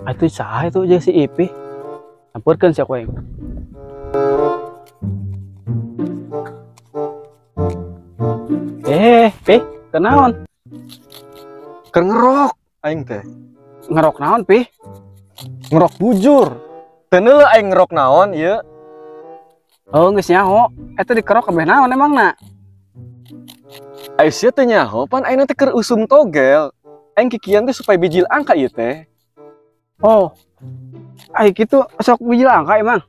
Atuh saha itu jeung si Ipih. Sampeurkeun sia ku aing. Pih, kenaon? Keur ngerok aing teh. Ngerok naon, Pih? Ngerok bujur. Teu neuleuh aing ngerok naon ieu. Oh, geus nyaho. Eta dikerok kabeh naon emangna? Ai sia teh nyaho pan aing teh keur usum togel. Aing kikian teh supaya bijil angka ieu teh. Oh. Ai kitu sok bijil angka emang?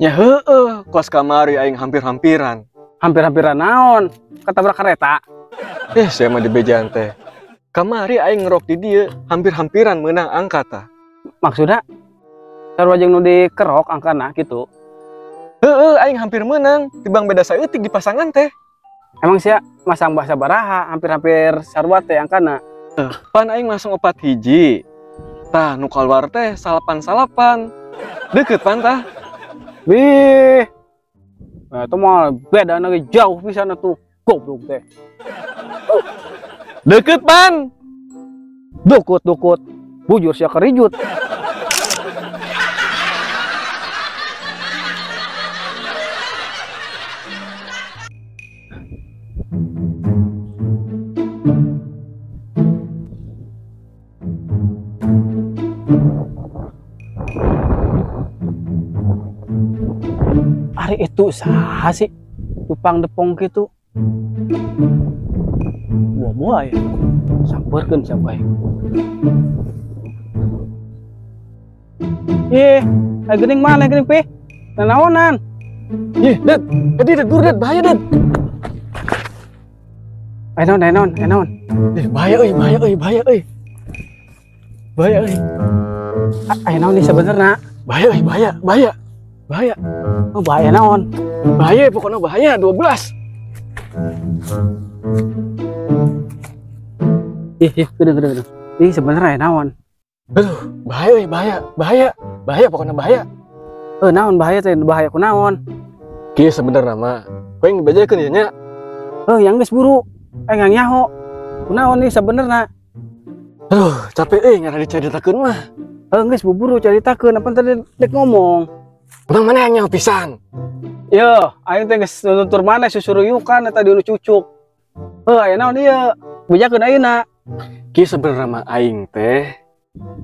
Ya heueuh, kos kamari aing hampir-hampiran. Hampir-hampiran naon? Ketabrak kereta. Sia mah dibejaan teh. Kamari aing ngerok di dieu, hampir-hampiran meunang angka tah. Maksudna sarua jeung nu dikerok angkana kitu? Heueuh, aing hampir meunang, tibang beda saeutik di pasangan teh. Emang sia masang bahasa baraha hampir-hampir sarua teh angkana? Pan aing masang 4 hiji. Tah nu kaluar teh salapan-salapan. Deukeut pan tah. Bih. Nah, itu mah beda lagi jauh pisan atuh. Goblok teh. Deket pan. Dukut-dukut. Bujur sia kerijut. Ari itu saha sih? Tupang depong gitu. Buah-buah ya. Sampeurkeun siapa ya? Ih, geuning mana geuning Pih? Nanaonan? Ih, Ded, Ded, gur Ded, bahaya Ded. Ayo naon, ayo naon. Ih, bahaya euy, bahaya euy, bahaya euy. Bahaya euy. Ayo naon nih sebenarnya? Bahaya euy, bahaya, bahaya. Bahaya. Oh, bahaya naon? Bahaya pokoknya bahaya 12. Ih, gede. Ih, sebenarnya naon? Aduh, bahaya, bahaya, bahaya. Bahaya pokoknya bahaya. Naon bahaya teh, bahaya ku naon? Kieu sebenarnya mah. Kowe dibejakeun ieu nya. Yang geus buru. Aing nyaho. Kunaon nih sebenarnya? Aduh, capek euy ngarah dicaritakeun mah. Geus buru caritakeun, apa tadi dek ngomong. Emang mana yang nyaho pisan? Yo, aing teh geus nutur maneh susuruyukan eta di nu cucuk. Aya naon ieu? Bejakeun ayeuna. Kieu sebenarnya mah aing teh.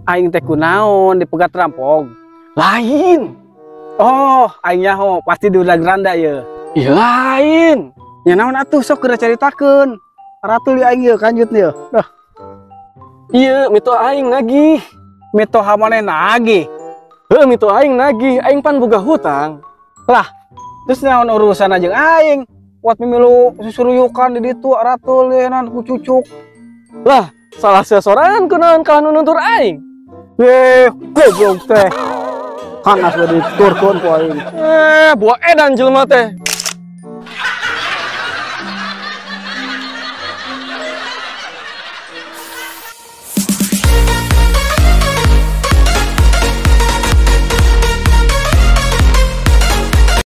Aing teh kunaon dipegat rampok? Lain. Oh, aing nyaho pasti di udag randa ieu. Ih, lain. Nya naon atuh sok geura caritakeun. Ratul ieu aing ieu kanjut ieu. Dah. Ieu mitoha aing nagih. Mitoha maneh nagih? Heuh, mitoha aing nagih, aing pan boga hutang. Lah, terus naon urusan jeung aing? Kuat mimilu susuruyukan di ditu ratul ieu ku cucuk. Lah, salah sia sorangan kunaon kalah nu nuntur aing. Goblok teh. Kanas we diturkeun ku aing. Buah edan jelema teh.